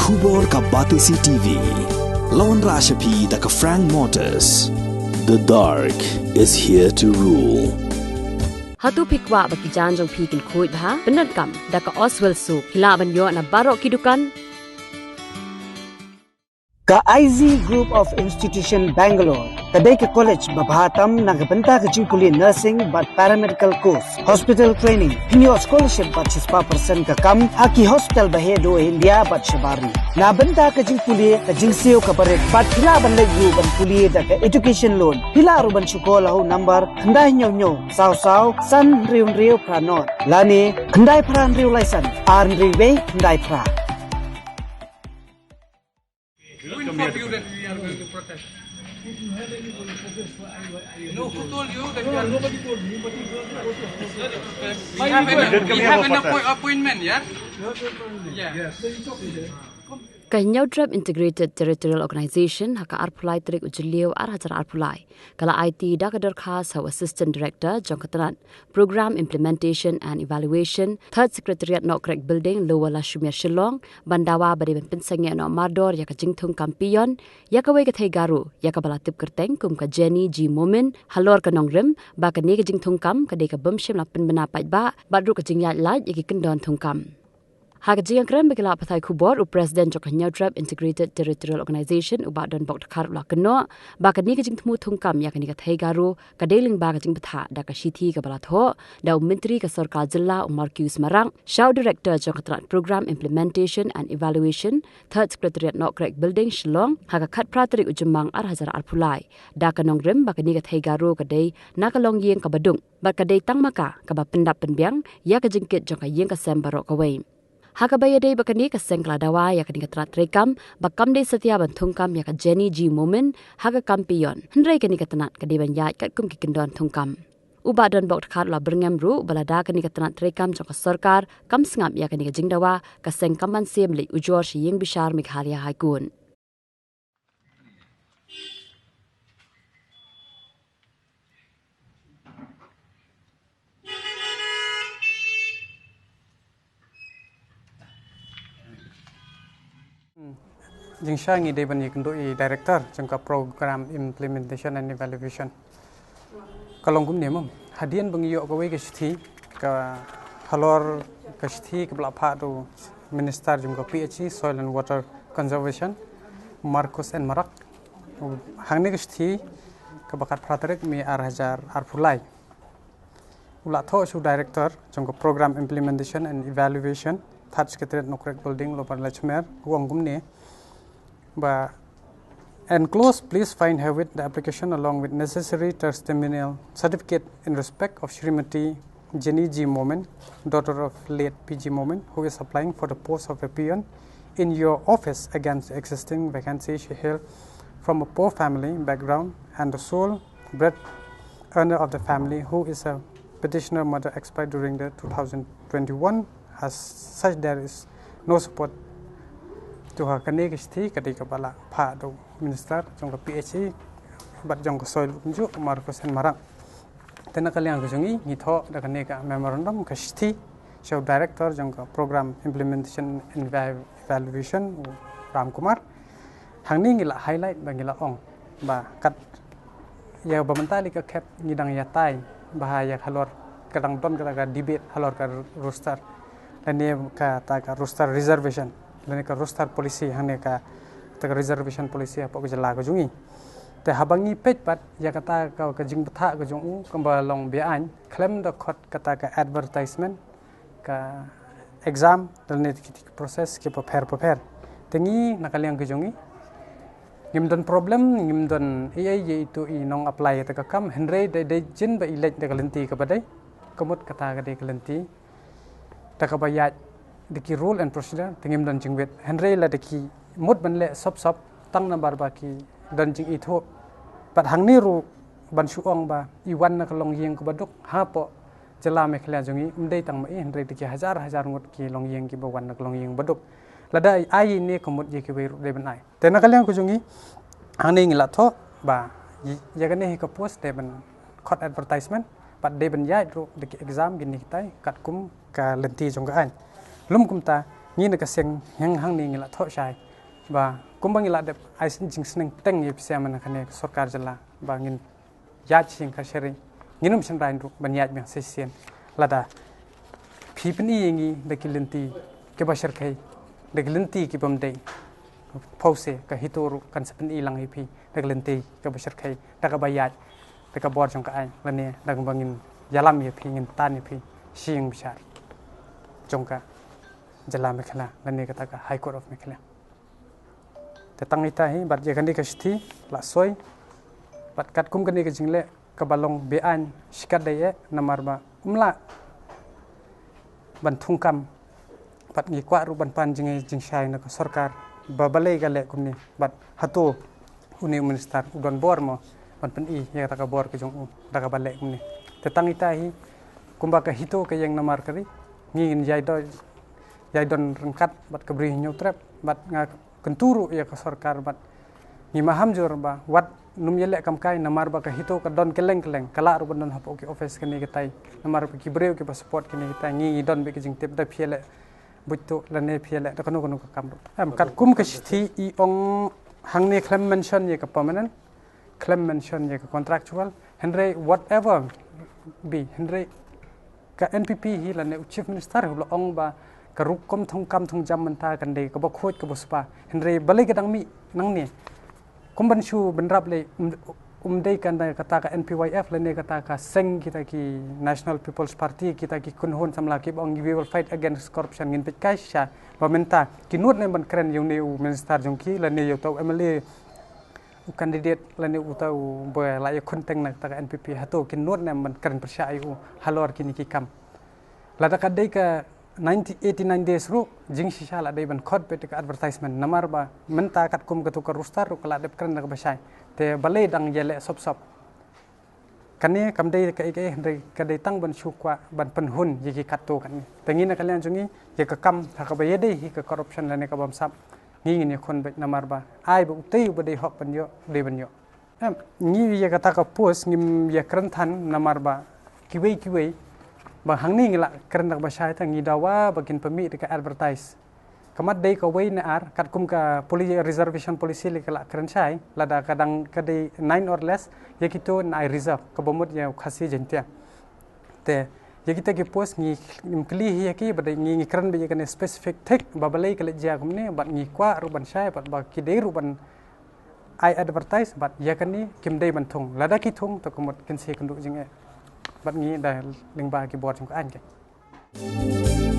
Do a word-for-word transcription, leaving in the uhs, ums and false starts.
Khubor ka Batesi T V. Lawan Rashapi da ka Frank Motors. The dark is here to rule. Hato phi kwah ba ki jaiñ jong phi kin khuid bha? Pyndonkam da ka Oswell Soap. Phi lah ban ïoh na baroh ki dukan. Ka I Z Group of Institution Bangalore ka dei ka college ba bha tam na ka bynta ka jingpule nursing bad paramedical course, hospital training. Phin ïoh scholarship bad shispah percent ka kam ha ki hospital ba heh duh India bad shabar ri. Na bynta ka jingpule ka jingsiew ka barit bad phi lah ban leit ruh ban pule da ka education loan. Phi lah ruh ban shu call ha u number khyndai hynñiew hynñiew saw saw san hynriew hynriew phra nod lane khyndai phra hynriew lai san ar hynriew wei khyndai phra. Who informed you that we are going to protest? No, who told you that we are? Nobody told me, but it was a protest. We have an, we have an appoint-, appointment, yeah? Yeah. Ka Hynñiewtrep Integrated Territorial Organization ha ka arphew lai tarik u Jylliew ar hajar arphew lai ka la aiti da ka dorkhas ha u Assistant Director jong ka tnat Program Implementation and Evaluation, Third Secretariat, Nokhrek Building, Lower Lashumer, Shillong, ban dawa ba dei ban pynsangeh noh mardor ïa ka jingthung kam peon ïa kawei ka thei Garo ïa kaba la tip kyrteng kum ka Jenny G Momin halor ka nongrim ba kane ka jingthung kam ka dei ka bym shym la pynbna paidbah bad ruh ka jingïaid lait ïa ki kyndon thung kam. Ha ka jingïakren bad ki lad pathai khubor, u President jong ka Hynñiewtrep Integrated Territorial Organization, u Bah Donbok Dkhar, u la kynnoh ba kane ka jingthmu thung kam ïa kane ka thei Garo ka dei lyngba ka jingbthah da ka shithi kaba la thoh da u Myntri ka Sorkar Jylla, u Marcuise Marak, sha u Director jong ka tnat Program Implementation and Evaluation, Third Secretariat, Nokhrek Building, Shillong, ha ka khatphra tarik u Jymmang ar hajar arphew lai, da ka nongrim ba kane ka thei Garo ka dei na ka longïing kaba duk bad ka dei tang ma ka kaba pyndap pynbiang ïa ka jingkit jong ka ïing ka sem baroh kawei. Ha kaba ïadei bad kane, ka seng ka la dawa ïa kane ka tnat treikam ba kam dei satia ban thung kam ïa ka Jenny G Momin ha ka kam peon, hynrei kane ka tnat ka dei ban ïaid katkum ki kyndon thung kam. U Bah Donbok Dkhar u la byrngem ruh ba lada kane ka tnat treikam jong ka sorkar kam sngap ïa kane ka jingdawa, ka seng kam ban shem leit ujor sha ïing bishar Meghalaya High Court. Jingshai ngi dei ban ïakynduh ïa i Director jong ka Program Implementation and Evaluation. Ka long kumne, mem. Hadien ba ngi ïoh kawei ka shithi, ka halor ka shithi kaba la phah da u Minister jong ka P H E, Soil and Water Conservation, Marcuise N Marak. Hangne ka shithi kaba khatphra tarik May ar hajar arphew lai, u la thoh sha u Director jong ka Program Implementation and Evaluation, Third Secretariat, Nokhrek Building, Lower Lashumer, u ong kumne ba, enclosed, please find herewith the application along with necessary testimonial certificate in respect of Shrimati Jenny G Momin, daughter of late P G Momin, who is applying for the post of a peon in your office against the existing vacancy she held from a poor family background and the sole bread earner of the family, who is a petitioner mother, expired during the two thousand twenty-one. As such, there is no support to her. Kane ka shithi ka dei kaba la phah da u Minister jong ka P H E bad jong ka Soil, kumjuh u Marcuise N Marak. Te na ka liang ka jong ngi, ngi thoh da kane ka memorandum, ka shithi, sha u Director jong ka Program Implementation and Eva-, Evaluation, u Ram Kumar. Hangne ngi la highlight ba ngi la ong ba kat ïa ba mynta lei ka khet ngi dang ïatai bha ïa halor, ka dang don kata ka debate halor ka roster lane kata ka roster reservation lane ka roster policy hangne ka, kata ka reservation policy hapoh ka jylla ka jong ngi. Te haba ngi peit pat ïa kata ka, ka jingbthah ka jong u kaba long be-aiñ, khlem da khot kata ka advertisement, ka exam, lane ki, ki process kiba pher bapher. Te ngi na ka liang ka jong ngi, ngim don problem, ngim don ei ei ïa itu i nong apply ïa kata ka kam, hynrei dei, dei jin ba i leit da ka lynti kaba dei, ka mut kata ka dei ka lynti da kaba ïaid da ki rule and procedure, te ngim don jingwit. Hynrei lada ki mut ban leh sop sop, tang namar ba ki don jingithuh. Bad hangne ruh ban shu ong ba i wan na ka longïing kaba duk hapoh jylla Meghalaya jong ngi, ym dei tang ma i, hynrei da ki hajar hajar ngut ki longïing kiba wan na ka longïing ba duk. Lada ai ïa ine, ka mut ïa kiwei ruh dei ban ai. Te na ka liang ka jong ngi, hangne ngi la thoh ba ïa, ïa kane hi ka post dei ban khot advertisement bad dei ban ïaid ruh da ki exam kine kitai katkum ka lynti jong ka aiñ. Lym kumta, Ngi na ka seng heng hangne ngi la thoh shai ba kumba ngi la dep ai jingsneng pteng ïa phi sha man kane ka sorkar jylla ba ngin ïaid shisien ka shari, ngin ym shynrai ruh ban ïaid biang shisien. Lada phi pyni ïa ngi da ki lynti kiba shyrkhei, da ki lynti ki bym dei, phewse ka HITO ruh kan sa pyni lang ïa phi da ki lynti kiba shyrkhei, da kaba ïaid da ka bor jong ka aiñ lane da kaba ngin ïalam ïa phi, ngin tan ïa phi sha ïing bishar jong ka jylla Meghalaya lane kata ka High Court of Meghalaya. Te tang ita hi bad ïa kane ka shithi la soi bad katkum kane ka jingleh kaba long be-aiñ shikatdei eh, namar ba um lah ban thungkam bad ngi kwah ruh ban pan jingïeit jingshai na ka sorkar ba balei ka leh kumne bad hato une u minister u don bor mo ban pyni ïa kata ka bor ka jong u da kaba leh kumne. Te tang ita hi kumba ka HITO ka ïeng namar ka ri, ngi ngin ïai don, ïai don ryngkat bad ka Bri Hynñiewtrep bad nga kyntu ruh ïa ka sorkar bad ngi maham jur ba wat nym ïaleh kam kai namar ba ka HITO ka don kylleng kylleng, ka lah ruh ban don hapoh ki office kane katai namar ba ki briew kiba support kane katai. Ngi ngi don beit ka jingtip da phi ïaleh buit tuh lane phi ïaleh da kano kano ka kam ruh. Em, katkum ka shithi i ong hangne khlem mention ïa ka permanent, khlem mention ïa ka contractual, hynrei whatever be, hynrei ka NPP hi lane u Chief Minister hi u la ong ba ka rukom thungkam thungjam mynta kan dei kaba khuid kaba spah. Hynrei balei ka dang mih nangne? Kum ban shu bynrap lei, um, um dei kan da kata ka NPYF lane kata ka seng kita ki National People's Party, kita ki kynhun samla kiba ong we will fight against corruption, ngin peit kai shisha ba mynta ki nud ne ban kren ïa une u minister jong ki lane ïa uta u MLA u candidate lane uta uba la ïakhun teng na kata ka NPP, hato ki nud ne ban kren pyrshah ïa u halor kine ki kam? Lada ka dei ka ninety, eighty-nine days ruh, jingshisha la dei ban khot beit ka advertisement namar ba mynta katkum katu ka roster ruh ka la dep kren da kaba shai. Te balei dang ïaleh sop sop? Kane kam dei kaei kaei, hynrei ka dei tang ban shu kwah ban pynhun ïa ki katto katne. Te ngi na ka liang jong ngi ïa ka kam ha kaba ïadei hi ka corruption lane ka bamsap, ngi ngin ïakhun beit namar ba ai ba utei uba dei hok ban ïoh, u dei ban ïoh. Em, ngi ïa kata ka post ngim ïa kren than namar ba kiwei kiwei ba hangne ngi la kren da kaba shai, te ngi dawa ba kin pynmih da ka advertise. Ka mat dei kawei ne ar, katkum ka poli-, reservation policy lei ka la kren shai, lada ka dang ka dei nine or less, ïa kito yn ai reserve, kaba mut ïa u Khasi Jaiñtia. Te ïa kita ki post ngi, ngim kylli hi ïa ki, ba dei ngi, ngi kren beit ïa kane specific thik ba balei ka leit jia kumne, bad ngi kwah ruh ban shai bad ba ki dei ruh ban ai advertise bad ïa kane kim dei ban thung. Lada ki thung to ka mut kin sa ïakynduh jingeh bad ngi da lyngba ki bor jong ka aiñ.